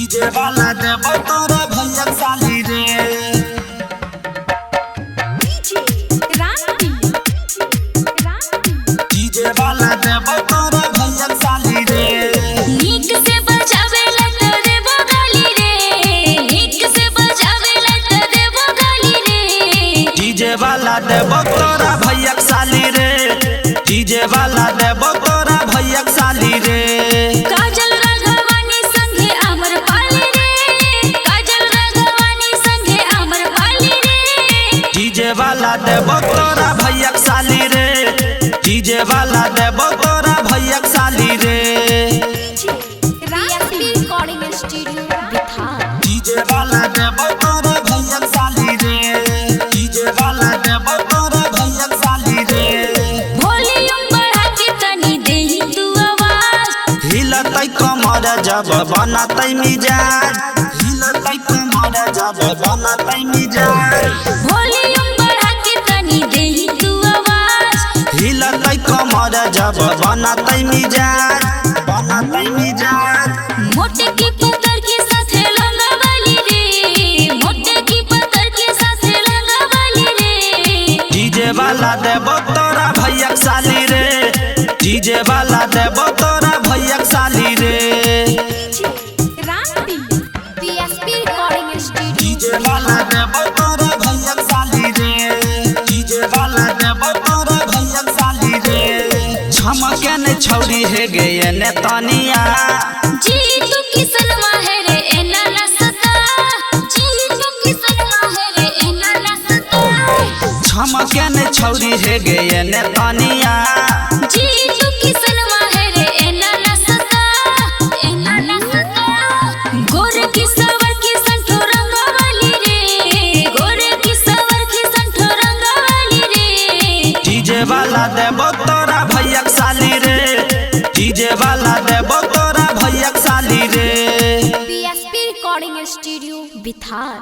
DJ वाला देबो तोरा भैया साली रे। डीजे क्रांति डीजे वाला देबो तोरा भैया साली रे। नीक से बजावेला त देबो गाली रे, नीक से बजावेला त देबो गाली रे। डीजे वाला देबो तोरा भैया साली रे। डीजे वाला देबो तोरा भैया साली रे। काजल राघवानी संगे अमर पाली रे, काजल राघवानी संगे अमर पाली रे। डीजे वाला देबो तोरा भैया साली रे। डीजे वाला देबो तोरा भैया साली रे। DJ Kranti recording studio Bihar. DJ वाला देबो तोरा भैया साली रे। डीजे वाला देबो तोरा भैया साली रे। वॉल्यूम बढ़ा के तनी देही तू आवाज, हिलतै कमर जब बनतै मिजाज। हिलतै कमर जब बनतै मिजाज। वॉल्यूम बढ़ा के तनी देही तू आवाज, हिलतै कमर जब बनतै मिजाज। बनतै मिजाज। मोटे की पतर के साथे लंगावाली रे, मोटे की पतर के साथे लंगावाली रे। डीजे वाला देबो तोरा भैया साली रे। डीजे वाला देबो तोरा भैया साली रे। DJ Kranti PSP recording studio. DJ वाला देबो तोरा भैया साली रे। डीजे वाला देबो तोरा भैया साली रे। छमके ने छौरी हे गे ने तनिया। जी तू किसनवा है रे एना नसता, जी तू किसनवा है रे एना नसता। छमके ने छौरी हे गे ने तनिया। जी तू किसनवा है रे एना नसता, एना नसता। गोर की सवर की संठो रंगवाली रे, गोर की सवर की संठो रंगवाली रे। डीजे वाला देबो तोरा भैया साली रे। डीजे वाला देबो तोरा भैया साली रे। PSP recording studio Bihar.